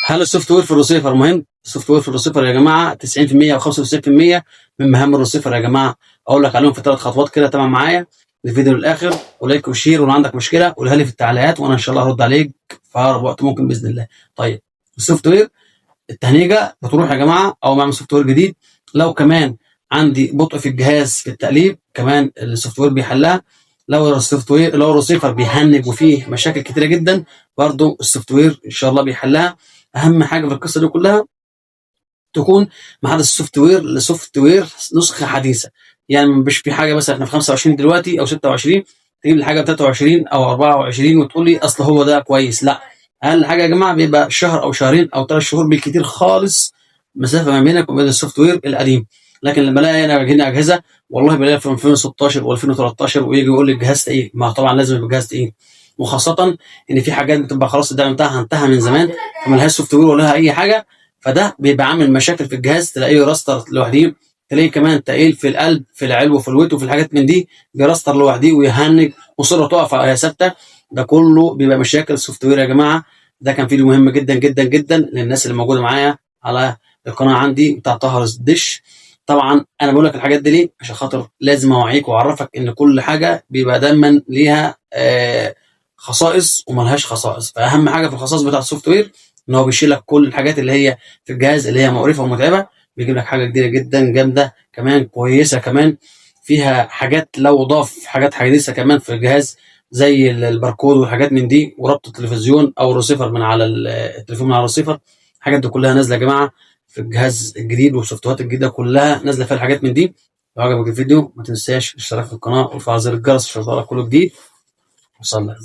هل ال software في الريسيفر مهم؟ ال software في الريسيفر يا جماعة 90% او 95% من مهام الريسيفر يا جماعه. اقول لك عليهم في 3 خطوات كده، تمام معايا الفيديو للاخر و like و share، ولو عندك مشكلة قولها لي في التعليقات وانا ان شاء الله هرد عليك في اقرب وقت ممكن باذن الله. طيب ال software التهنيجه بتروح يا جماعة او بعمل software جديد. لو كمان عندي بطء في الجهاز في التقليب كمان ال software بيحلها. لو ال software لو الريسيفر بيهنج وفيه مشاكل كتيرة جدا برضو ال software ان شاء الله بيحلها. اهم حاجة في القصة دي كلها تكون محدث ال software ل software نسخه حديثه، يعني مش في حاجة مثلا احنا في 25 دلوقتي او 26 تجيب لي حاجة ب 23 او 24 وتقول لي اصل هو ده كويس. لا، اقل حاجة يا جماعة بيبقى شهر او شهرين او 3 شهور بالكتير خالص مسافة ما بينك وبين ال software القديم. لكن لما الاقي انا هنا اجهزة والله بلاقي في 2016 و2013 ويجي يقول لي الجهاز تقيل، ما طبعا لازم يبقى الجهاز تقيل، وخاصة ان في حاجات بتبقى خلاص الدعم بتاعها انتهى من زمان فملهاش software ولا اي حاجه، فده بيبقى عامل مشاكل في الجهاز، تلاقيه راستر لوحده، تلاقيه كمان تقيل في القلب في العلو وفي الويت وفي الحاجات من دي، بيراستر لوحده ويهنج وصوره تقف هي ثابته. ده كله بيبقى مشاكل software يا جماعة. ده كان فيديو مهم جدا جدا جدا للناس اللي موجودة معايا على القناة عندي بتاع طاهر الدش. طبعا انا بقول لك الحاجات دي ليه؟ عشان خاطر لازم اوعيك واعرفك ان كل حاجة بيبقى دايما ليها خصائص وملهاش خصائص. فاهم حاجة في الخصائص بتاع ال software ان هو بيشيل لك كل الحاجات اللي هي في الجهاز اللي هي مقرفة ومتعبه، بيجيب لك حاجة جديدة جدا جامدة كمان كويسة، كمان فيها حاجات لو ضاف حاجات حديثه كمان في الجهاز زي الباركود والحاجات من دي، وربط التلفزيون او الريسيفر من على التليفون من على الريسيفر. الحاجات دي كلها نازله يا جماعة في الجهاز الجديد، وال software ات الجديدة كلها نازله فيها الحاجات من دي. لو عجبك الفيديو ما تنساش الاشتراك في القناة وتفعل زر الجرس عشان يوصلك كل جديد. وصلى.